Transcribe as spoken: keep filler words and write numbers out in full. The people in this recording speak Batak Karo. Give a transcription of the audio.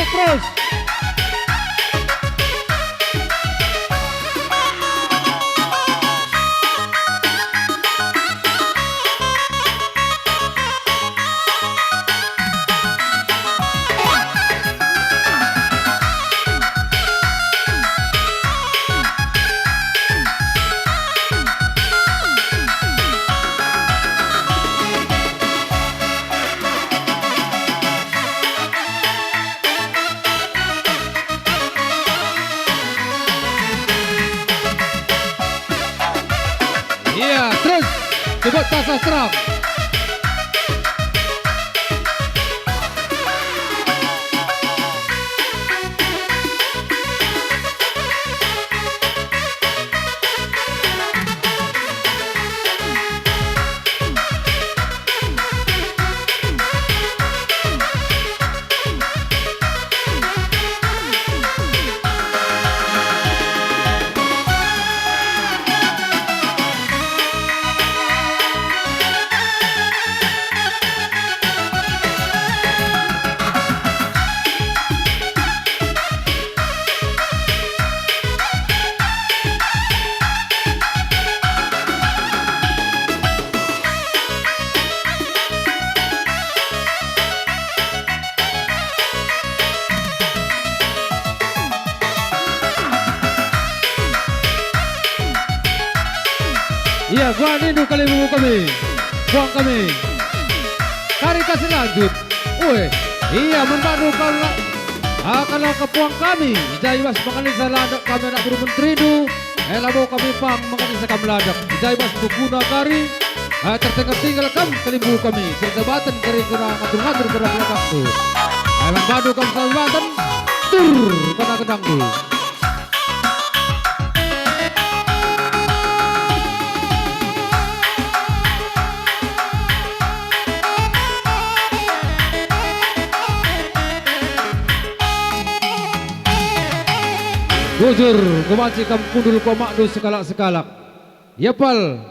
Terus. Iya, terus. Coba tasah terang. Ia, kuah nindu kalimbubu kami, puang kami. Kari kasih lanjut. Ue, ia, man bandu kal-, ah, kalak kepuang kami, i jai bas mengenisa ladek kami anak beru menterindu, eh, labo kami pang mengenisa kam ladek, i jai bas bukuna kari, eh, tertinggal-tinggal kam kalimbubu kami, serta baten kari kena ngatur-ngatur kena pelakangndu. Eh, man bandu kam selalu baten, tur, kena gendangndu. Bujur, kubanci kam kundul ku amakndu sekalak-sekalak. Ia pal,